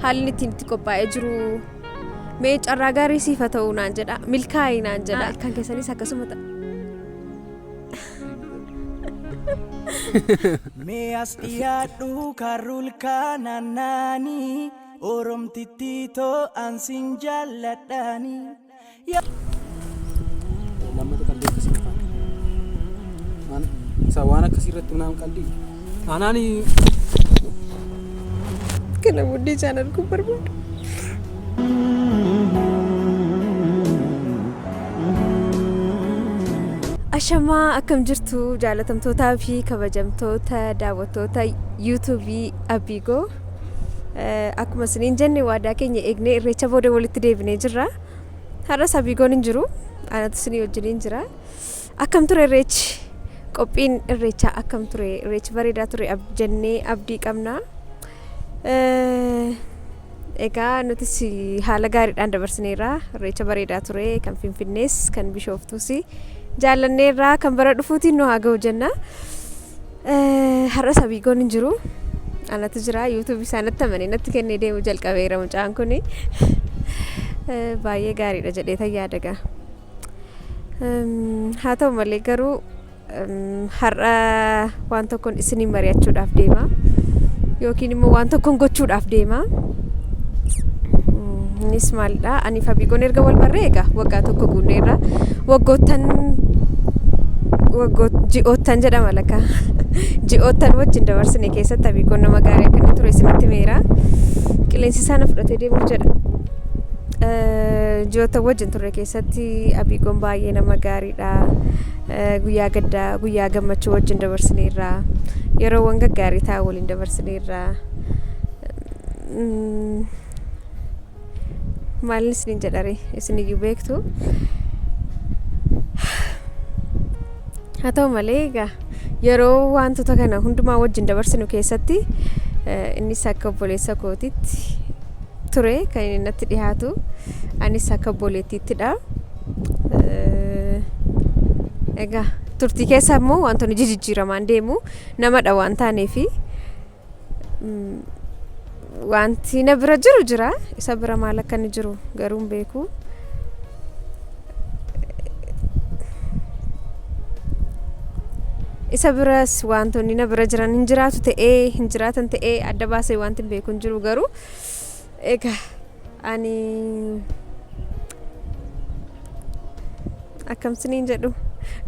Haalli ittiin itti qophaa'ee jiru mee carraa gaarii siif haa ta'u naan jedha. Milkaa'i naan jedha. Kan keessanis akkasuma ta'a. Mee as dhiyaadhu karrul kaanaannaanii Oromtittii too an sin jaalladhaanii. Lammata qalbii akkasii hin faana. Waan isa waan akkasii irratti naan qalbii. Taanaan Kana booddee isaan arguu barbaadu. Ashamaa akkam jirtu jaalatamtootaa fi kabajamtoota daawwattoota yuutuubii Abiigoo. Akkuma isiniin jenne waadaa keenya eegnee irreecha booda walitti deebinee jirra. Har'as Abiigoon hin jiru. Anatu isinii wajjiniin jira. Akkam ture irreechi? Qophiin irreechaa akkam ture? Irreechi bareedaa ture jennee abdii qabna. Egaa nutis haala gaariidhaan dabarsineerra. Irreecha bareedaa ture kan Finfinnees kan Bishooftuus jaallanneerra kan bara dhufuutiin nu haa ga'u jenna. Har'as Abiigoon hin jiru. Anatu jira. Yuutuubii isaa natti amanee natti kennee deemu jalqabeera mucaan kuni. Baay'ee gaariidha jedhee tan yaada gaa. Haa ta'u malee garuu har'a waan tokkoon isiniin mari'achuudhaaf deema. Yookiin immoo waan tokkoon gochuudhaaf deema. Innis maalidha? Ani fi Abiigoon erga wal barree egaa waggaa tokko guunneerra. Waggoottan ji'oottan jedhama lakka. Ji'oottan wajjin dabarsine keessatti Abiigoon nama gaarii akka inni ture isinitti himeera. Qilleensi isaa na fudhatee deemuuf jedha. Ji'oottan wajjin turre keessatti Abiigoon baay'ee nama gaariidha. Guyyaa gaddaa, guyyaa gammachuu wajjin dabarsineerra. Yeroowwan gaggaarii ta'an waliin dabarsineerra. Maalin isiniin jedhare isiniyyuu beektu. Haa ta'u malee egaa yeroo wantoota kana hundumaa wajjin dabarsinu keessatti innis akka obboleessa kootitti ture kan inni natti dhihaatu anis akka obboleettiittidha. Egaa turtii keessa immoo wantoonni jijjiiramaan deemu namadha waan taaneefi. Wanti na bira jiru jira. Isa bira maal akka inni jiru garuu hin beeku. Isa biras wantoonni na bira jiran hin jiraatu ta'ee hin jiraatan ta'ee adda baasee wanti hin beeku hin jiru garuu egaa ani akkam siniin jedhu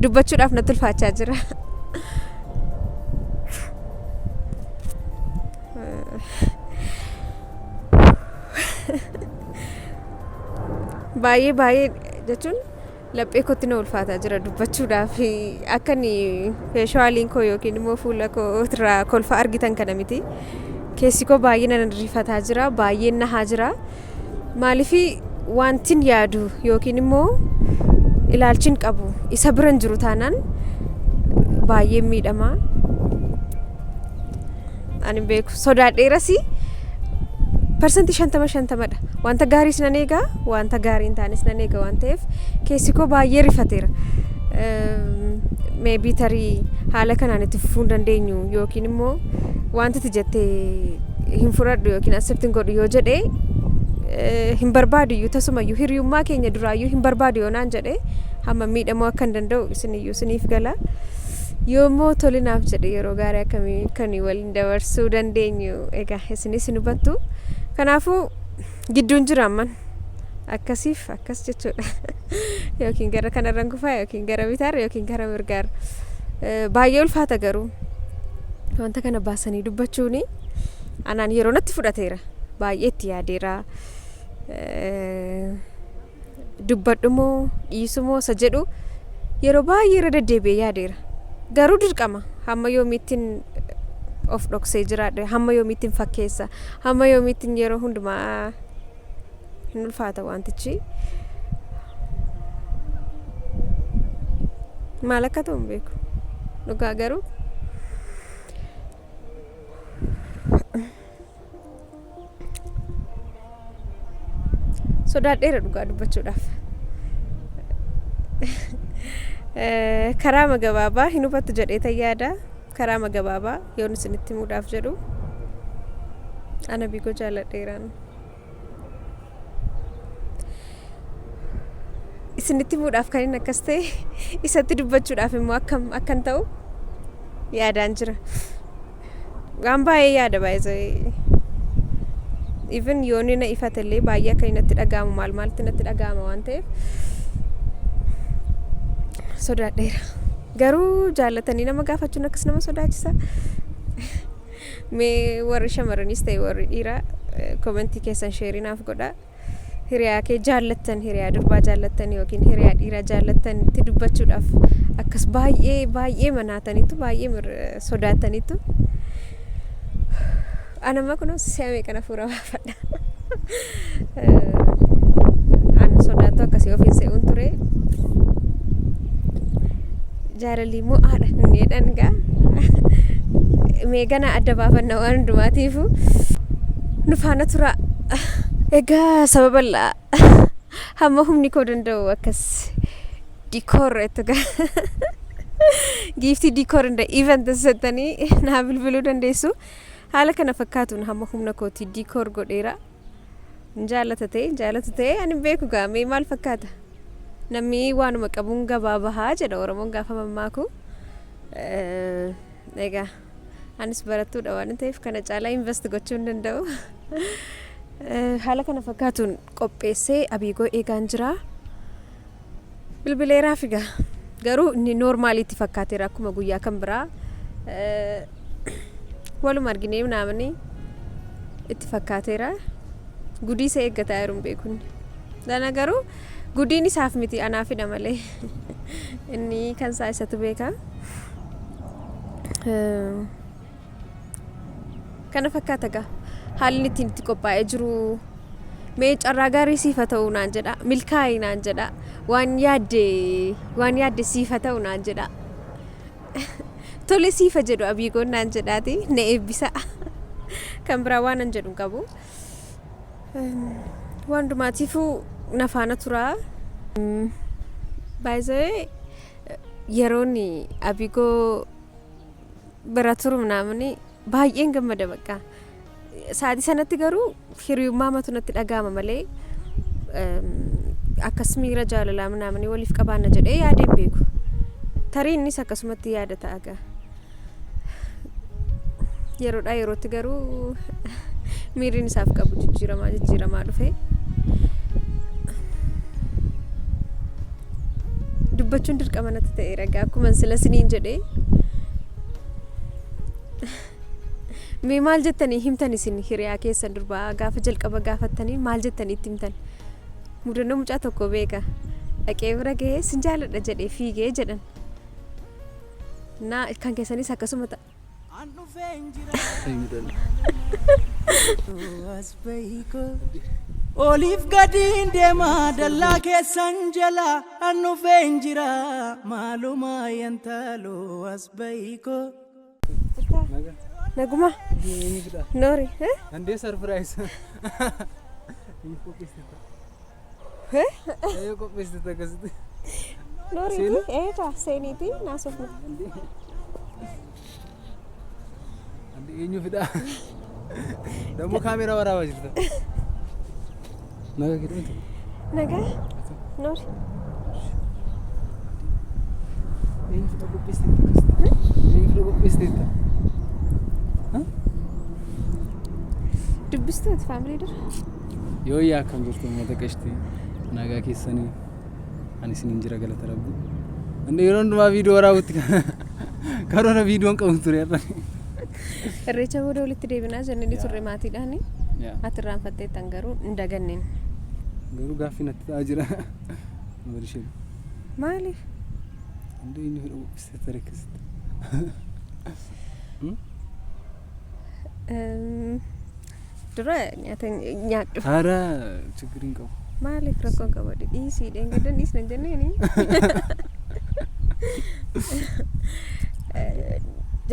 dubbachuudhaaf natti ulfaachaa jira. Baay'ee baay'ee jechuun laphee kootti na ulfaataa jira dubbachuudhaaf akka inni feeshaaliin koo yookiin immoo fuula koo irraa kolfa argitan kana miti. Keessi koo baay'ee na rifataa jira baay'ee nahaa jira. Maaliif wantin yaadu yookiin immoo ilaalchin qabu isa bira hin jiru taanaan baay'ee miidhama. Ani hin beeku sodaadheeras parsantii 50 50dha. Wanta gaariis nan eega wanta gaarii hin taanes nan eega waan ta'eef keessi koo baay'ee rifateera. Meebii tarii haala kanaan itti fufuu hin dandeenyu yookiin immoo wanti ati jette hin fudhadhu yookiin accept hin godhu yoo jedhe hin barbaadu iyyuu tasuma iyyuu hiriyummaa keenya duraayyuu hin barbaadu yoo naan jedhe hamma miidhamuu akka hin danda'u isin iyyuu isiniif gala. Yoommoo tolinaaf jedhe yeroo gaarii akkamii kan waliin dabarsuu dandeenyu egaa isinis hin hubattu. Kanaafuu gidduun jira amman akkasiif akkas jechuudha. Yookiin gara kanarran kufaa yookiin gara bitaarra yookiin gara mirgaarra. Baay'ee ulfaata garuu wanta kana baasanii dubbachuuni anaan yeroo natti fudhateera. Baay'ee itti yaadeera. Dubbadhumoo dhiisumoo isa jedhu yeroo baay'ee irra deddeebi'ee yaadeera. Garuu dirqama hamma yoomiittiin of dhoksee jiraadhe hamma yoomiittiin fakkeessa hamma yoomiittiin yeroo hundumaa hin ulfaata wantichi. Maal akka ta'u hin beeku. Dhugaa garuu sodaadheera dhugaa dubbachuudhaaf. Karaama gabaabaa hin hubattu jedhee tan yaada. Karaama gabaabaa yoon isinitti himuudhaaf jedhu ana biigoo jaaladheeraan. Isinitti himuudhaaf kan inni akkas ta'e, isatti dubbachuudhaaf immoo akkam akkan ta'u yaadaan jira. Waan baay'ee yaada baay'ee. Even yoo inni na ifatellee baay'ee akka inni natti dhaga'amu, maal maaltti natti dhaga'ama waan ta'eef sodaadheera. Garuu jaallatanii nama gaafachuun akkas nama sodaachisa. Mee warri shamarranis ta'e warri dhiiraa, commentii keessan share naaf godhaa. Hiriyaa kee jaallattan, hiriyaa durbaa jaallattan yookiin hiriyaa dhiiraa jaallattan itti dubbachuudhaaf akkas baay'ee baay'ee manaataniitu, baay'ee sodaataniitu? Anamma kunoo si'a meeqan hafuura baafadha. An sodaattu akkasii ofiin se'uun ture. Jaalalli immoo haadha hin jedhan gaa. Mee gana adda baafanna, waan hundumaatiifu nu faana tura. Egaa saba bal'aa, hamma humni koo danda'u akkas decor itti gaa. Giiftii Decor and Event jettanii naa bilbiluu dandeessu. Haala kana fakkaatuun hamma humna kootii decor godheera. Hin jaallata ta'e, hin jaalatu ta'e ani hin beeku gaa. Mee maal fakkaata? Namni waanuma qabuun gabaa bahaa jedha Oromoon gaafa mammaaku. Egaa anis barattuudha waan ta'eef kana caalaa invest gochuu hin danda'u. Haala kana fakkaatuun qopheessee abiigoo eegaan jira. Bilbileeraa figa. Garuu inni normaliitti fakkaateera, akkuma guyyaa kan biraa waluma arginee naamni itti fakkaateera. Gudii isa eeggataa jiru hin beeku inni. Dana garuu gudiin isaaf miti, anaafidha malee. Inni kan isaa isatu beeka. Kana fakkaata gaa haalli ittiin itti qophaa'ee jiru. Mee carraa gaarii siif haa ta'u naan jedha. Milkaa'ii naan jedha. Waan yaadde, waan yaadde siif haa ta'u naan jedha. Tole siif haa jedhu abiigoon naan jedhaati na eebbisa. Kan biraa waan an jedhu hin qabu. Waan hundumaatiifuu na faana turaa. Baay'ee yeroon abigoo bira turu namni baay'een gammada bakka. Sa'aatii sanatti garuu hiriyummaa matu natti dhaga'ama malee akkas miira jaalalaa namni waliif qabaanna jedhee yaadeen beeku. Tarii innis akkasumatti yaada ta'a gaa. Yeroodhaa yerootti garuu miirri isaaf qabu jijjiiramaa jijjiiramaa dhufe. Dubbachuun dirqama natti ta'eera egaa, akkuma sila siniin jedhee. Mee maal jettanii himtan isin hiriyaa keessan durbaa gaafa jalqaba gaafattanii, maal jettanii itti himtan? Mudannoo mucaa tokko beeka. Dhaqee bira gahee sin jaaladha jedhee fiigee jedhan. Naa kan keessanis akkasuma ta'a. An dhufeen jira as beeyko oliif gadiin deema dallaa keessan jala, an dhufeen jira maalumaa yantaaloo as beeyko. Naguma. Noori. Andee surprise. Qopheessite. Qopheessite akkasitti. Nooriiti. Eegaa seeniiti naasofna. Andee eenyu fidaa? Dammoo kaameeraa waraabaa jirta. Nagaa jedhamtu. Nagaa. Noori. Eenyu fida qopheessite akkasitti? Eenyu fida qopheessite? Dubbistooti family dura. Yoo yaa, akkam jirtu uummata qashtii? Nagaa keessanii? Ani isiniin jira, galata rabbi. Inni yeroo hundumaa viidiyoo waraabutti karoora viidiyoon qabu ture har'a. Irreecha booda walitti deebinaa jennee ni turre maatiidhaani. Ati irraanfatteettan, garuu hin daganneen. Garuu gaaffii natti ta'aa jira. Barishee. Maaliif? Andee eenyu fedha qopheessite ture akkasitti? Dura nyaata nyaadhu. Haara ችግር hin qabu. Maaliif rakkoon qaba? Dhiisii, dheengaddan dhiisna hin jenneeni.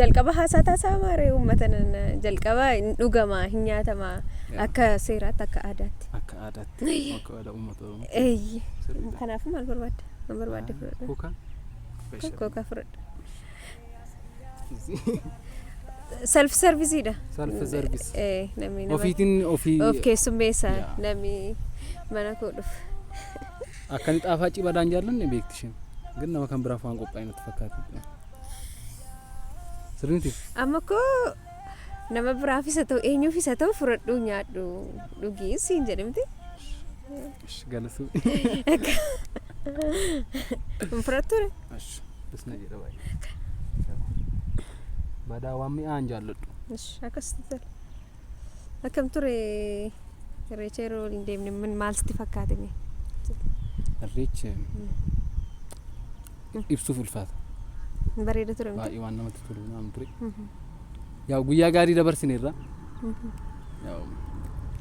Jalqaba haasaa taasaa maaree uummata nan jalqaba hin dhugamaa, hin nyaatamaa, akka seeraatti, akka aadaatti. Akka aadaatti, akka aadaa uummata Oromoo. Eeyyi. Sirriidha. Kanaafuu maal barbaadda? Maal barbaadde fudhadhu. Kookaa. Kookaa fudhadhu. Self serviceiidha. Self service. Namni nama Ofiitiin ofii. Of keessummeessa Yaa. namni mana koo dhufu. Akka inni xaafaacii badaan jaallanne beekti isheen. Gin nama kan biraaf waan qophaa'e natti fakkaata. Sirrii miti? Amma koo nama biraafis haa ta'u eenyuufis haa ta'u fudhadhuu nyaadhu dhugii siin jedhe miti. Ish, galatoo. Hin fudhattu re? Ish, isna jedha baay'ee. Badaa waan mi'aan jaalladhu. Ish, akkasitti tola. Akkam ture irreecha yeroo waliin deemne min maal sitti fakkaate mee? Irreechi ibsuuf ulfaata. Bareeda ture miti? Baay'ee waan namatti tolu naam ture. Yaa guyyaa gaarii dabarsineerra. Yaa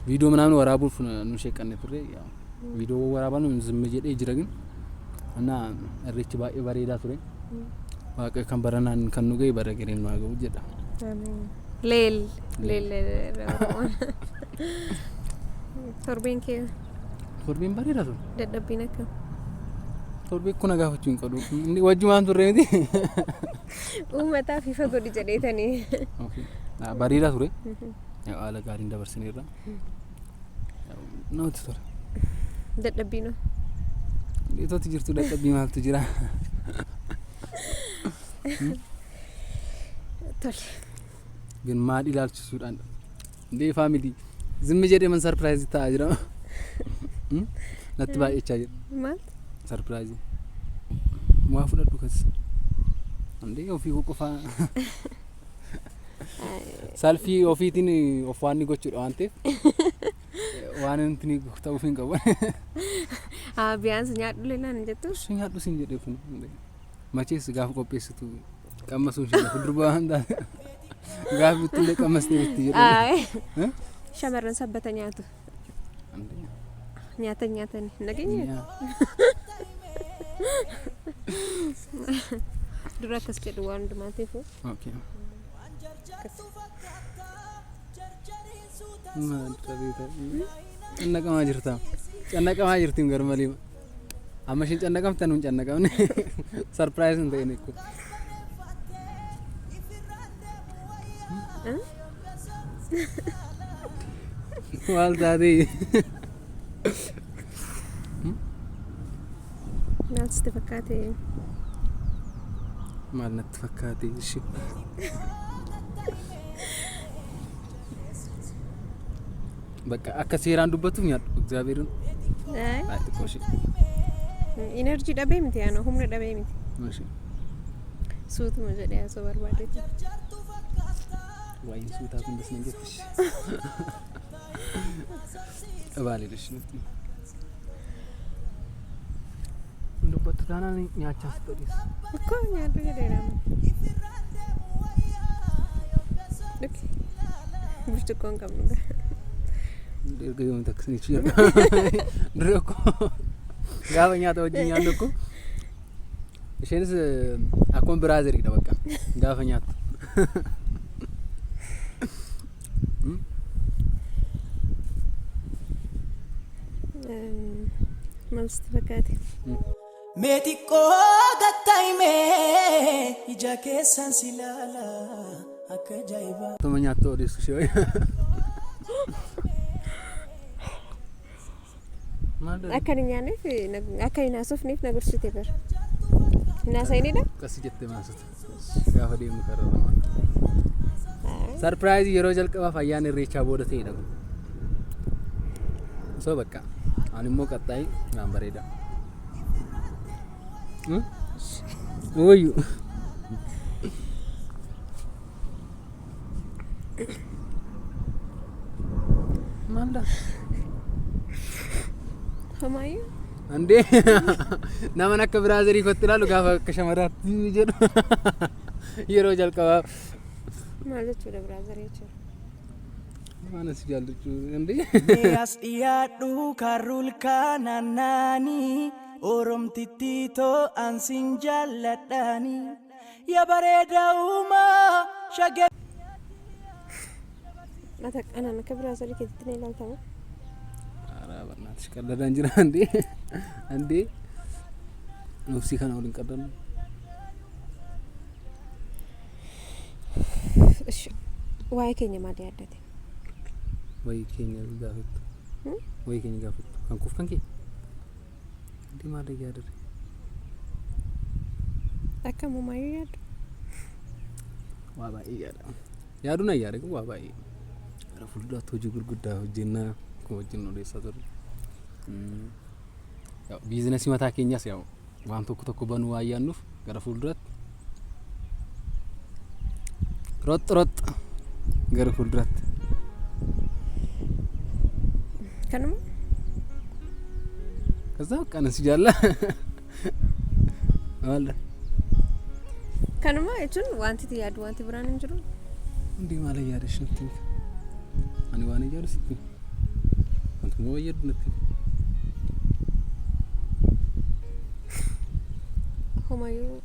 viidiyoo ምናምን waraabuuf nu sheeqqanne turre. Yaa viidiyoo waraabaan zimmi jedhee jira gin እና irreechi baay'ee bareedaa ture. Waaqa kan baranaan kan nu ga'e bara gareen nu haa ga'u jedha. Ameen. Leel. Leel. Torbeen kee Torbeen bareedaa ture. Dadhabbiin akkam? Torbee kuna gaafachuu hin qabu. Inni wajjumaan turre miti. Uummataaf ifa godhi jedheetanii. Okay. Bareedaa ture. Haala gaariin dabarsineerra. Namatti tola. Dadhabbiinoo? Itootti jirtu dadhabbii maaltu jira? Tole. Gin maal ilaalchisuudhaan? Indee family zimmi jedhee man surprise ta'aa jira. Natti baay'achaa jira. Maal? Surprise. Waa fudhadhu kas. Indee ofii koo qofaa salfii ofiitiin of waan ni gochuudha waan ta'eef waan inni ta'uuf hin qabu. Haa biyaansi nyaadhu leenaan hin jettu? Si nyaadhu siin jedhee kun machees gaafa qopheessitu qammasuun ishee lafa durba waan taate gaafa bittullee qammastee bitti jedhee. Ayi. Shamarran sabbata nyaatu. Nyaatan nyaatan hin dhageenye? Dura akkas jedhu waan hundumaatiif. Okay. Maal qabeeta? Cannaqamaa jirta. Cannaqamaa jirti gar malee. Amma isheen cannaqamte nuun cannaqamne. Surprise hin ta'in ikku. Maal taatee? Maal sitti fakkaate? Maal natti fakkaate? Ishi. Bakka akka seeraan dubbatuuf nyaadhu. እግዚአብሔርን. Ayi. Ay xiqqoo ishee. Energy dhabee miti yaano humna dhabee miti. Ishee. Suutuma jedhee haasoo barbaadeeti. Waa'een suutaa kun das nan jettish. Baaleedha nutti. Dubbattu taanaan nyaachaa si todhis. Akkoo nyaadhu jedheera. Dhugi. Burcuqqoo hin qabnu. Erga yoomii takka isin jechuu dura akkoo gaafa nyaata wajjin nyaannu akkoo isheenis akkuma brotheriidha bakka gaafa nyaattu. Maal sitti fakkaate? Mee xiqqoo gattaa'imee ija keessan si ilaala akka ajaa'ibaa. Tuma nyaattu odeessu ishee wayii. Maal dha? Akka hin nyaanneef akka hin haasofneef na gorsite bara. Hin haasa'inidha? Akkasi jettee maasota. Gaafa deemnu karra maal. Surprise yeroo jalqabaaf ayyaana irreechaa booda ta'edha kun. Osoo bakka ani immoo qaxxaayi waan bareeda. Wayyu. Maal dha? Homaayyuu? Andee naman akka brotherii kootti ilaalu gaafa akka shamaraatti jedhu yeroo jalqabaaf. Maal jechuudha brotherii jechuudha? Waan asi jaallachuu andee. Mee as dhiyaadhu karrul kaanaannaanii Oromtitti too sin jaalladhaani yaa bareeda uumaa shagee. Mata anaan akka brotherii keetitti na ilaaltama. ኧረ በእናትሽ ቀለዳን jira እንዴ እንዴ nuufsii kana waliin qallannu. Ishi waa'ee keenya maal yaaddate? Wayii keenya gaafattu. Wayii keenya gaafattu. Kan kuuf kan kee? Hindi maal yaadare? Akka ammumayyuu yaaddu. Waa baay'ee yaada. Yaaduu na yaada waa baay'ee. Gara fuulduraatti hojii gurguddaa hojjennaa akkuma wajjin odeessaa turre. Business mataa keenyas yaa'u waan tokko tokko banuu waan yaadnuuf gara fuulduraatti roxx roxx gara fuulduraatti. Kanuma? ከዛ በቃ ነስ jaalla. Maal? Kanuma jechuun wanti itti yaaddu wanti biraan hin jiru. Hundi maal yaadash natti himi. Ani waan yaadu sitti himi. Wantuma waan yaaddu natti himi. Homayyuu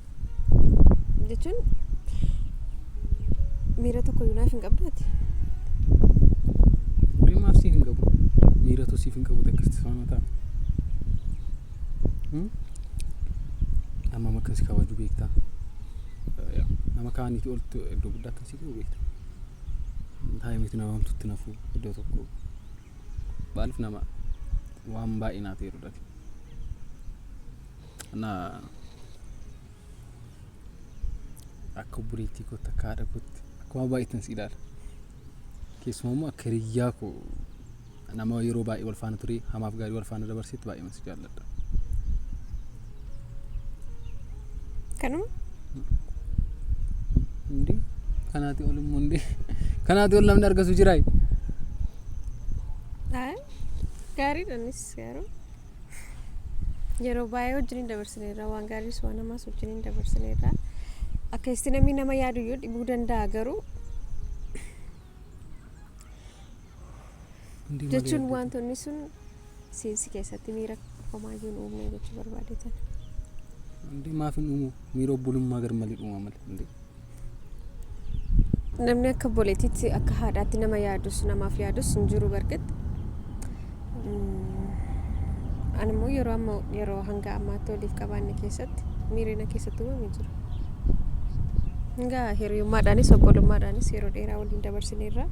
jechuun miira tokko iyyuu naaf hin qabdu ati. Hundee maaf siif hin qabu? Miiratu siif hin qabu akkasitti faana ta'a. Hammam akkan si kabaju beektaa? Nama kaaniitii olitti iddoo guddaa akkan si qabu beekta. Taa'imitti nama hamtuutti nafu iddoo tokko. Maaliif nama waan baay'ee naa ta'eerudha. Na akka obboleettii kootti, akka haadha kootti, akka waan baay'eettan si ilaala. Keessumaa immoo akka hiriyyaa koo nama yeroo baay'ee wal faana ture, hamaaf gaarii wal faana dabarsetti baay'ee si jaalladha. Kanuma? Hindi kanaatii ol immoo, hindi kanaatii ol namni argatu jiraa? Gaariidha innis, garuu yeroo baay'ee wajjin dabarsineerra, waan gaariis waan hamaas wajjin dabarsineerra. Akkasitti namni nama yaadu iyyuu dhibuu danda'a, garuu jechuun wantoonni sun seensi keessatti miira homaayyuu hin uumne jechuu barbaadeetan. Hindi maaf hin uumu? Miira obbolummaa gar malee uuma malee. Hindi. Namni akka obboleettiitti, akka haadhaatti nama yaadus namaaf yaadus hin jiru bargatti. Ani immoo yeroo amma yeroo hanga ammaatti waliif qabaanne keessatti miirri na keessatti uumame jira. Hanga hiriyummaadhaanis obbolummaadhaanis yeroo dheeraa waliin dabarsineerra.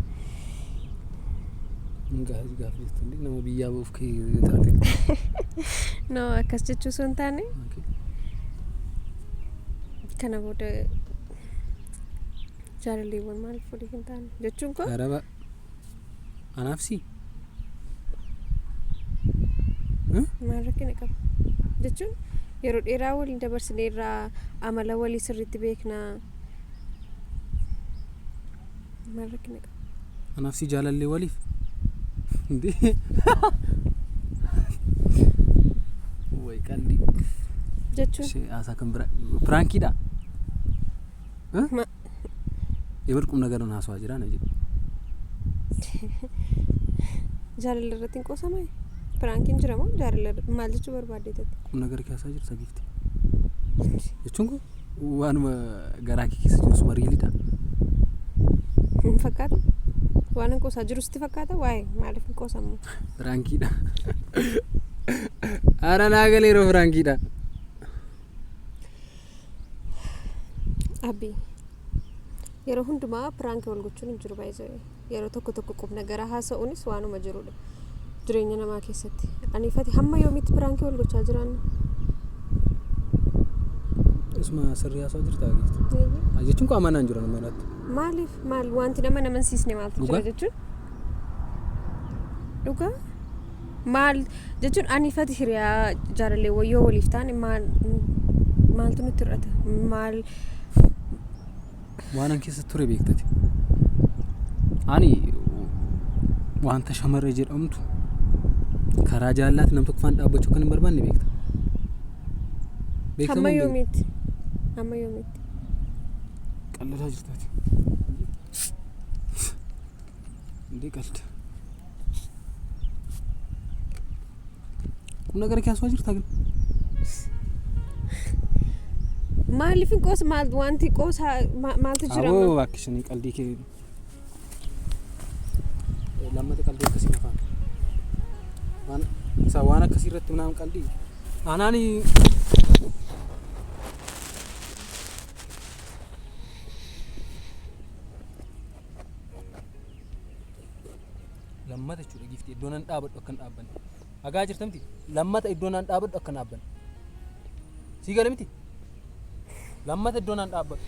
Gaafa gaafa jettu nama biyyaa ba'uuf kee taate. No, akkas jechuu osoo hin taane, kana booda jaalalleewwan maaliif waliif hin taane jechuun koo. Araba anaaf si Maal rakkina qaba jechuun, yeroo dheeraa waliin dabarsineerraa, amala walii sirriitti beeknaa, maal rakkina qaba? Anaaf si jaalallee waliif? Hindi. Way qalli. Jechuun. Ishee haasaa kan bira prankiidha. የምር ቁም ነገር ነው haasawaa jira na jedhu. Jaalala irratti hin qoosamaa? Prankiin jira moo jaalala maal jechuu barbaaddeetatti? ቁም ነገር keessaa jirta giifti. Jechuun koo waanuma garaa kee keessa jiru suma realiidha. Hin fakkaatu. Waan hin qoosaa jiru sitti fakkaata? Waa'ee maaliif hin qoosamu? Prankiidha. Ara naa galeeroo prankiidha. Abbii, yeroo hundumaa prank wal gochuun hin jiru baay'ee. Yeroo tokko tokko qubna gara haasa'uunis waanuma jirudha. Jireenya namaa keessatti. Aniifati hamma yoomiitti prank wal gochaa jiraanna? Isuma sirrii haasawaa jirta giifti. Jechuun koo amanaan jiru nama irratti. Maaliif, maal wanti nama namansiisne maaltu jira? Dhugaa? Jechuun dhugaa maal jechuun, aniifati hiriyaa jaalalleewwan yoo waliif taane maal maaltu nutti hir'ata? Maal? Waan an keessa ture beektati. Ani wanta shamarree jedhamtu karaa jaallaatti nam tokko faana dhaabbachuu kan hin barbaanne beekta. Beekta Hamma moo hin beektu? yoomiitti? Hamma yoomiitti? Qalladaa jirtaati. Indee qalda. ቁም ነገር haasawaa jirta ግን Maaliif hin qoosa? Maal wanti qoosaa maaltu jira? Aboo bakkisanii qaldii kee lammata qaldii akkasii nafaan waan isa waan akkasii irratti ምናምን qaldii anaani. Lammata jechuudha giifti, iddoo nan dhaabadhu akkan dhaabbanne. Dhagaa jirta miti. Lammata iddoo naan dhaabadhu akka naabban. Sii gala miti. Lammata iddoo naan dhaabbadhu.